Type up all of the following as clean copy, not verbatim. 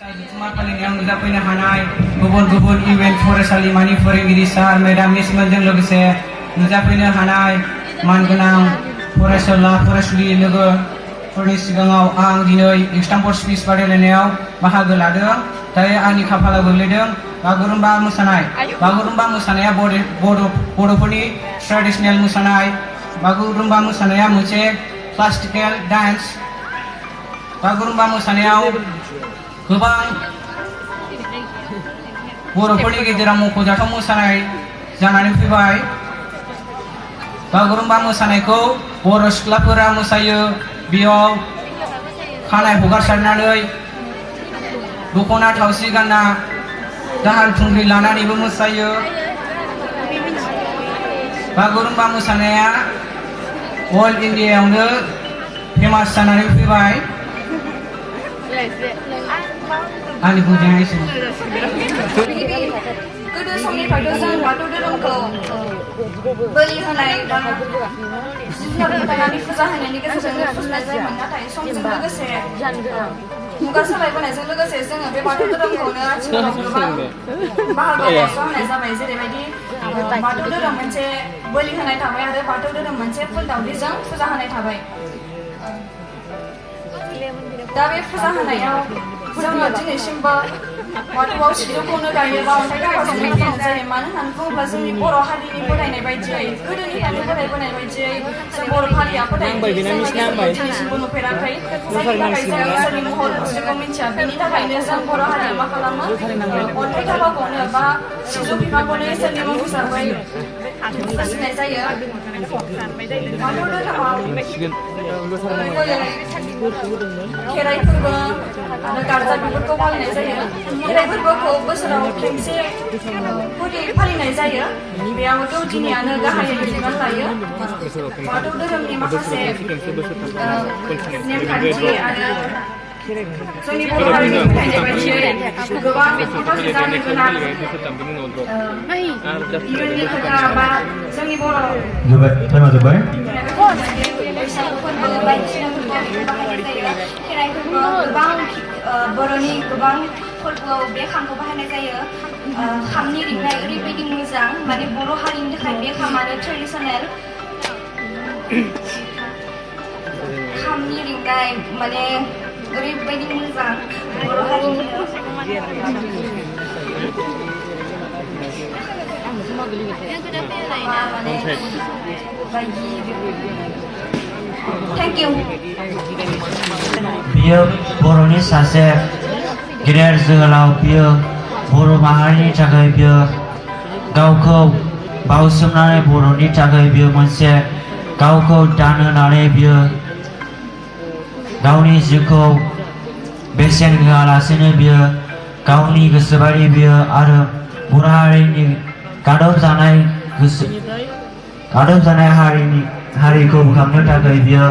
Cuma faलिनायाव नुजाफैनो हानाय गुबुन-गुबुन event फरायसालिमानि फोरोंगिरि सार मेडाम मिसमोनजों लोगोसे नुजाफैनो हानाय मानगोनां फरायसुला फरायसुलि लोगोफोरनि सिगाङाव आं दिनै एक्सटेम्पर स्पिच बादायलायनायाव बाहागो लादों। दायो आंनि खाफालाव गोग्लैदों बागुरुम्बा मोसानाय। बागुरुम्बा मोसानाया बर'फोरनि ट्रेडिशनेल मोसानाय। बागुरुम्बा मोसानाया मोनसे क्लासिकेल डान्स। बागुरुम्बा मोसानायाव गोबां बर'फोरनि गेजेराव मख'जाथाव मोसानाय जानानै फैबाय। बागुरुम्बा मोसानायखौ बर' सिख्लाफोरा मोसायो। बेयाव खानाय हगारसारनानै दख'ना थावसि गानना दाहाल थुंग्रि लानानैबो मोसायो। बागुरुम्बा मोसानाया अल इन्डियायावनो फेमास जानानै फैबाय। आंनि बुंनाया एसेनोसै। गोदो समनिफ्रायथ' जों बाथौ धोरोमखौ बोलि होनाय बा जिब-जुनार बुथारनानै फुजा होनायनि गेजेरजों फुजिनाय जायोमोन। नाथाय समजों लोगोसे मुगा सोलायबोनायजों लोगोसे जोङो बे बाथौ धोरोमखौनो आथिखालाव गोबां बाहागोआव गावस्राहोनाय जाबाय। जेरैबायदि बाथौ धोरोम मोनसे बोलि होनाय थाबाय आरो बाथौ धोरोम मोनसे फुल दावदैजों फुजा होनाय थाबाय। दा बे फुजा होनायाव जोङो दिनैसिमबो बाथौआव सिजौखौनो गायो बा अन्थाइ दाफाजोंनो होनाय जायो। मानो होननानै बुङोब्ला जोंनि बर' हारिनि फोथायनाय बायदियै गोदोनिफ्रायनो फोथायबोनाय बायदियै जों बर' हारिया फोथायो दिनैसिमबो नुफेराखै। जायनि थाखाय जों इसोरनि महर मुस्रिखौ मिथिया। बेनि थाखायनो जों बर' हारिया मा खालामो अन्थाइ दाफाखौनो बा सिजौ बिफांखौनो इसोरनि मुं हिसाबै फुजिनाय जायो। बाथौ धोरोमाव खेराइ फोरबो आरो गारजा बेफोरखौ फालिनाय जायो। खेराइ फोरबोखौ बोसोराव खेबसे फालिनाय जायो। बेयाव दौदिनियानो गाहायै बिबान लायो। बाथौ धोरोमनि माखासे नेमखान्थि आरो जोंनि बर' हारिनि फोथायनाय बायदियै गोबां माखासे जानो गोनां इयुननि खोथा बा जोंनि बर' बैसागु फोरबो बायदिसिनाफोरखौ बाहायनाय जायो। खेराइ फोरबो गोबां बर'नि गोबां फोरबोआव बे खामखौ बाहायनाय जायो। खामनि रिंनाय ओरैबायदि मोजां, माने बर' हारिनि थाखाय बे खामानो ट्रेडिसनेल। खामनि रिंनाय माने ओरैबायदि मोजां बर' हारिनि। Thank you. बियो बर'नि सासे गेदेर जोहोलाव। बियो बर' माहारिनि थाखाय बियो गावखौ बाउसोमनानै बर'नि थाखाय बियो मोनसे गावखौ दान होनानै बियो गावनि जिउखौ बेसेन होआलासेनो बियो गावनि गोसोबायदि बियो आरो बर' हारिनि गादब जानाय हारिखौ बोखांनो थाखाय बियो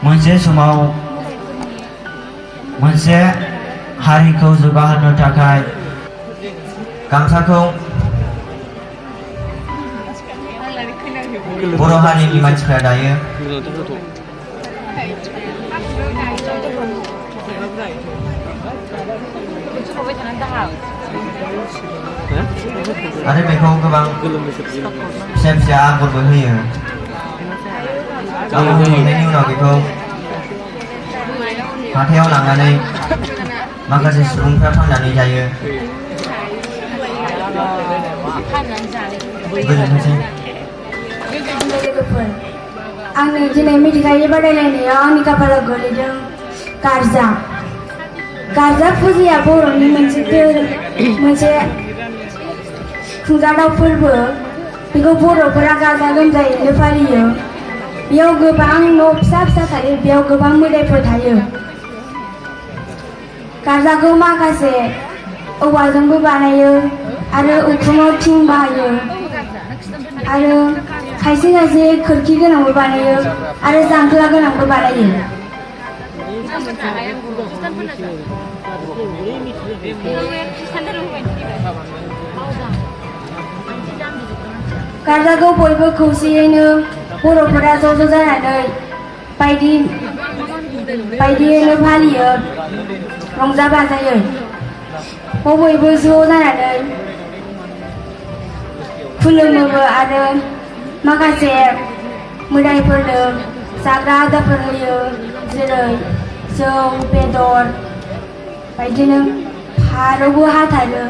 मोनसे समाव मोनसे हारिखौ जौगाहोनो थाखाय गामसाखौ बर' हारिनि मानसिफ्रा दायो। आरो बेखौ गोबां फिसा फिसा आगरबो होयो। आगर होखांनायनि उनाव बेखौ हाथायाव लांनानै माखासे सुबुंफ्रा फाननानै जायो। गोजोनथोंसै। लोगोफोर, आंनो दिनै मिथिंगायारि बादायलायनायाव आंनि खाफालाव गोलैदों गारजा फुजाया बर'नि मोनसे खुंजाथाव फोरबो। बेखौ बर'फोरा गाजा गोमजायैनो फालियो। बेयाव गोबां न' फिसा फिसा थायो। बेयाव गोबां मोदायफोर थायो। गारजाखौ माखासे औवाजोंबो बानायो आरो उखुमाव थिं बाहायो आरो खायसे खायसे खोरखि गोनांबो बानायो आरो जांख्ला गोनांबो बानायो। गारजाखौ बयबो खौसेयैनो बर'फोरा ज' ज' जानानै बायदि बायदियैनो फालियो रंजा बाजायै बयबो ज' जानानै खुलुमोबो आरो माखासे मोदायफोरनो जाग्रा आदारफोर होयो जेरै जौ बेदर बायदिनो फारौबो हाथारो